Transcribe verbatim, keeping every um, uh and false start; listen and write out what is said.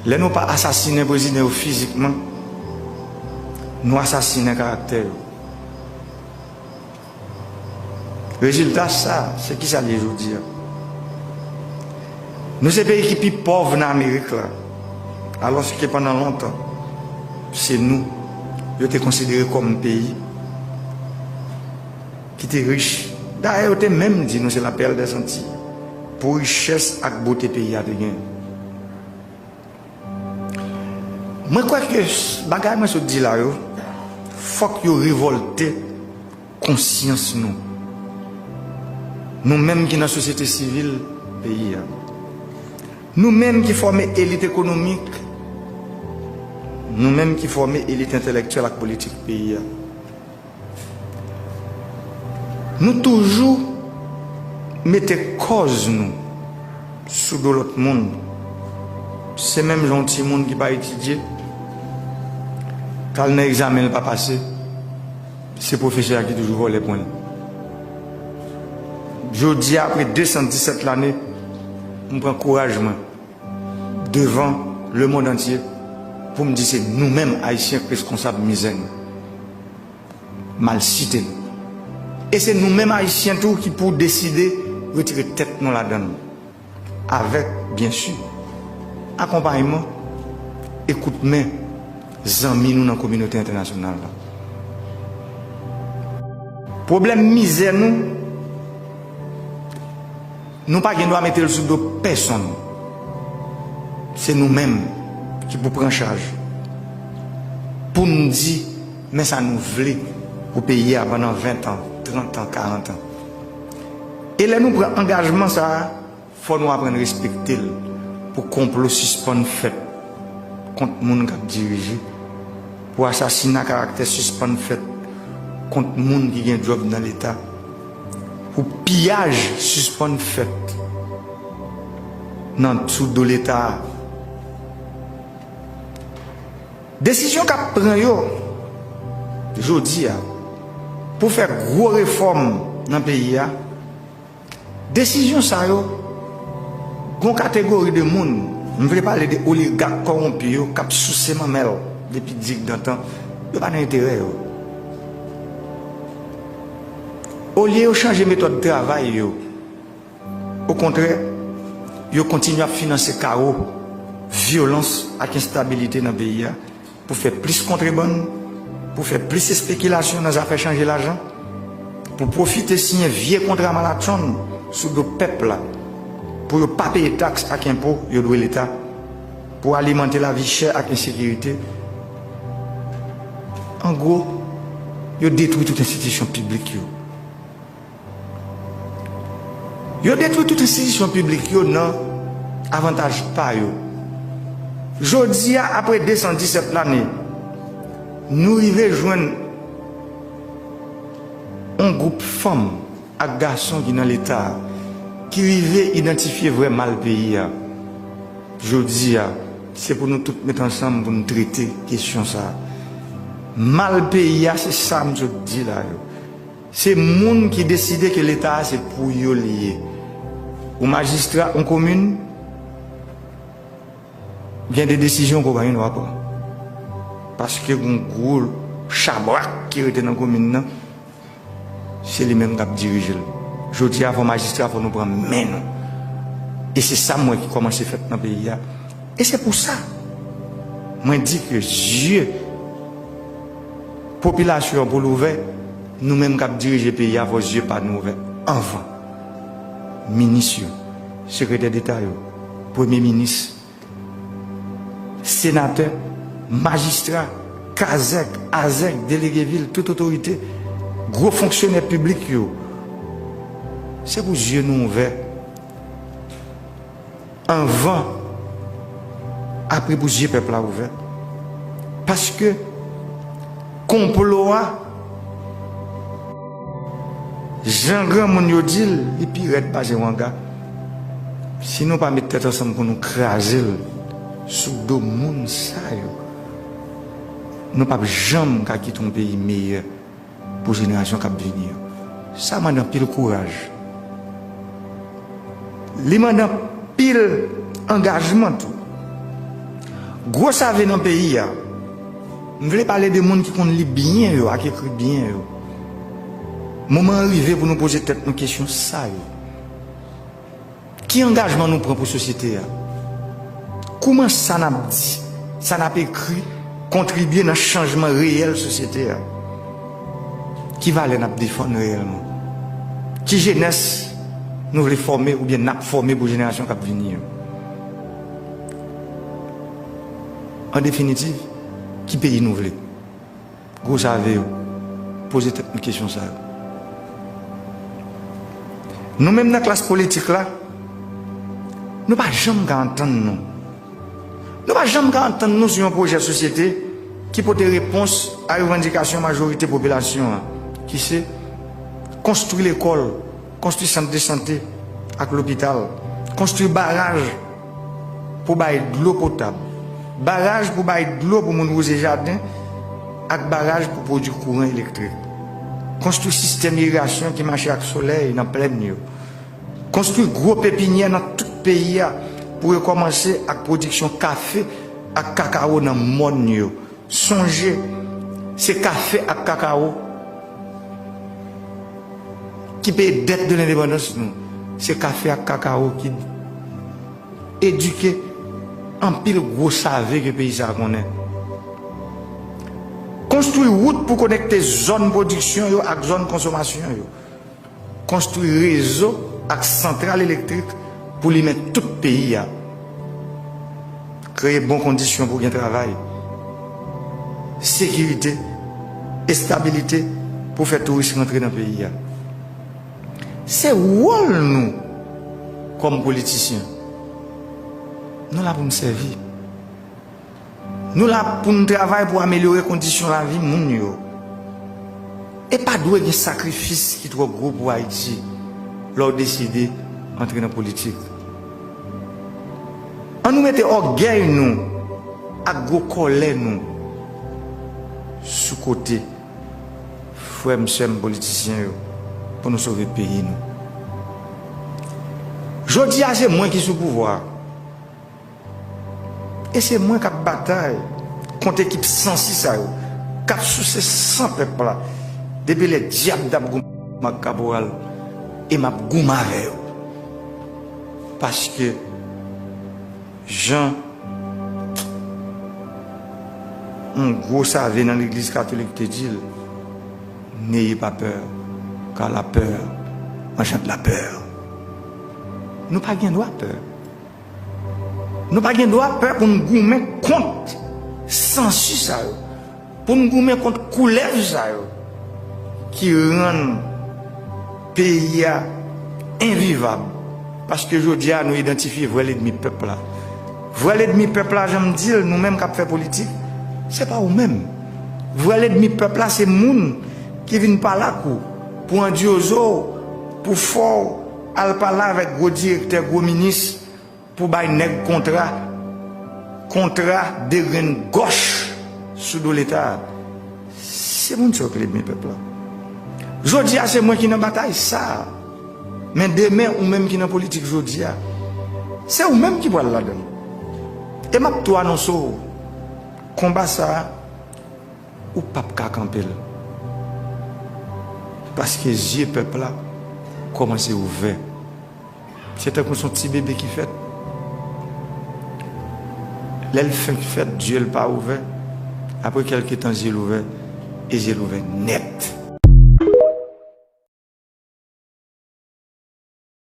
Lè nou pa asasinen prezidan yo fizikman, nou asasinen karaktè yo. Rezilta sa, se kisa l ye jodi a? Nou se peyi ki pi pòv nan Amerik la, alòske pandan lontan, se nou yo te konsidere kòm peyi ki te rich. Dayè, yo te menm di nou se la perle des Antilles pou richès ak bote peyi a te gen. Mwen kwè ke s- bagay mwen sot di la yo, fòk yo revòlte konsyans nou. Nou menm ki nan sosyete sivil peyi a. Nou menm ki fòme elit ekonomik. Nou menm ki fòme elit entèlektyèl ak politik peyi a. Nou toujou mete kòz nou sou do lòt moun. Se menm jan yon timoun ki pa etidye, k al nan egzamen, l pa pase, se pwofesè a ki toujou vòlè pwen l. Jodi a, apre de san disèt lane, m pran kouraj mwen devan lemonn antye pou m di se nou menm Ayisyen k reskonsab mizè nou. Malsite nou. E se nou menm Ayisyen tou ki pou deside retire tèt nou ladan l. Avèk, byen si, akonpayman e kout men zanmi nou nan kominote entènasyonal la. Pwoblèm mizè nou, nou pa gen dwa mete l sou do pèsonn. Se nou menm ki pou pran chaj pou n di men sa nou vle pou peyi a pandan ven tan, trant an, karant an. E lè nou pran angajman sa a, fò nou aprann respekte l pou konplo sispann fèt kont moun k ap dirije, pou asasina karaktè sispann fèt kont moun ki gen djòb nan Leta, pou piyaj sispann fèt nan sou do Leta a. Desizyon k ap pran yo jodi a pou fè gwo refòm nan peyi a, desizyon sa yo, gon kategori de moun, m vle pale de oligak kòwonpi yo k ap souse manmèl depi digdantan, yo pa nan enterè yo. Olye yo chanje metòd travay yo, okontrè, yo kontinye ap finanse kawo, vyolans ak enstabilite nan peyi a pou fè plis kontrebann, pou fè plis espekilasyon nan zafè chanje lajan, pou pwofite siyen vye kontra malatchonn sou do pèp la, pou yo pa peye taks ak enpo yo dwe Leta, pou alimante lavi chè ak ensekirite. An gwo, yo detwi tout enstitisyon piblik yo. Yo detwi tout enstitisyon piblik yo nan avantaj pa yo. Jodi a, apre de san disèt lane, nou rive jwenn yon gwoup fanm ak gason ki nan Leta a, ki rive idantifye vrè mal peyi a. Jodi a, se pou nou tout met ansanm pou nou trete kesyon sa a. Mal peyi a, se sa m sot di la yo. Se moun ki deside ke Leta a se pou yo li ye. Ou majistra yon komin, gen de desizyon ke w pa gen dwa pran. Paske gen yon gwo chabrak ki rete nan komin nan, se li menm k ap dirije l. Jodi a, fò majistra, fò nou pran men nou. E se sa m wè ki kòmanse fèt nan peyi a. E se pou sa, mwen di ke zye popilasyon an pou l ouvè, nou menm k ap dirije peyi a, fò zye pa nou ouvè anvan minis yo, sekretè deta yo, premye minis, senatè, majistra, kazèk, azèk, delege vil, tout otorite, gwo fonksyonè piblik yo. Se pou zye nou ouvè anvan, apre pou zye pèp la ouvè. Paske konplo a, jan granmoun yo di l, li pi rèd pase wanga. Si nou pa met tèt ansanm pou nou kraze l sou do moun sa yo, nou p ap janm ka kite yon peyi meyè pou jenerasyon k ap vini yo. Sa mande anpil kouraj. Li mande anpil angajman tou. Gwo save nan peyi a. M vle pale de moun ki konn li byen yo ak ekri byen yo. Moman an rive pou nou poze tèt nou kesyon sa yo. Ki angajman nou pran pou sosyete a? Kouman sa n ap di, sa n ap ekri, kontribye nan chanjman reyèl sosyete a? Ki valè n ap defann reyèlman? Ki jenès nou vle fòme oubyen n ap fòme pou jenerasyon k ap vini yo? An definitiv, ki peyi nou vle? Gwo save yo, poze tèt nou kesyon sa yo. Nou menm nan klas politik la, nou pa janm ka antann nou. Nou pa janm ka antann nou sou yon pwojè sosyete ki pote repons a revandikasyon majorite popilasyon an, ki se konstwi lekòl, konstwi sant de sante ak lopital, konstwi baraj pou bay dlo potab, baraj pou bay dlo pou moun wouze jaden, ak baraj pou pwodui kouran elektrik. Konstwi sistèm irigasyon ki mache ak solèy nan plèn yo. Konstwi gwo pepinyè nan tout peyi a pou rekòmanse ak pwodiksyon kafe ak kakawo nan mòn yo. Sonje, se kafe ak kakawo ki peye dèt de lendepandans nou. Se kafe ak kakawo ki edike anpil gwo save ke peyi sa a konnen. Konstwi wout pou konekte zòn pwodiksyon yo ak zòn konsomasyon yo. Konstwi rezo ak santral elektrik pou limen tout peyi a. Kreye bon kondisyon pou gen travay, sekirite, estabilite pou fè touris rantre nan peyi a. Se wòl nou kòm politisyen. Nou la pou n sèvi. Nou la pou n travay pou amelyore kondisyon lavi moun yo. E pa dwe gen sakrifis ki twò gwo pou Ayiti lè w deside antre nan politik. Ann nou mete ògèy nou ak gwo kòlè nou sou kote, frè m, sè m politisyen yo, pou nou sove peyi nou. Jodi a, se mwen ki sou pouvwa a. E se mwen k ap batay kont ekip sansi sa yo, k ap souse san pèp la, depi lè dyab t ap goumen ak kaporal, e m ap goumen avè yo. Paske, jan yon gwo save nan legliz katolik te di l, N'ayez pas peur, car la peur engendre la peur. Nou pa gen dwa pè. Nou pa gen dwa pè pou n goumen kont sansi sa yo, pou n goumen kont koulèv sa yo ki rann peyi a envivab. Paske jodi a, nou idantifye vrè lènmi pèp la. Vrè lènmi pèp la, jan m di l, nou menm k ap fè politik, se pa ou menm. Vrè lènmi pèp la, se moun ki vin pale ak ou, pou andyoze w, pou fè w al pale avèk gwo direktè, gwo minis, pou bay nèg kontra, kontra de grenn gòch sou do Leta. Se moun sa yo ki lènmi pèp la. Jodi a, se mwen ki nan batay sa a. Men demen, ou menm ki nan politik jodi a, se ou menm ki pral ladan l. E m ap tou anonse w, konba sa a, ou p ap ka kanpe l. Paske zye pèp la kòmanse ouvè. Se tankou se yon ti bebe ki fèt. Lè l fenk fèt, zye l pa ouvè. Apre kèlke tan, zye l ouvè. E zye l ouvè nèt.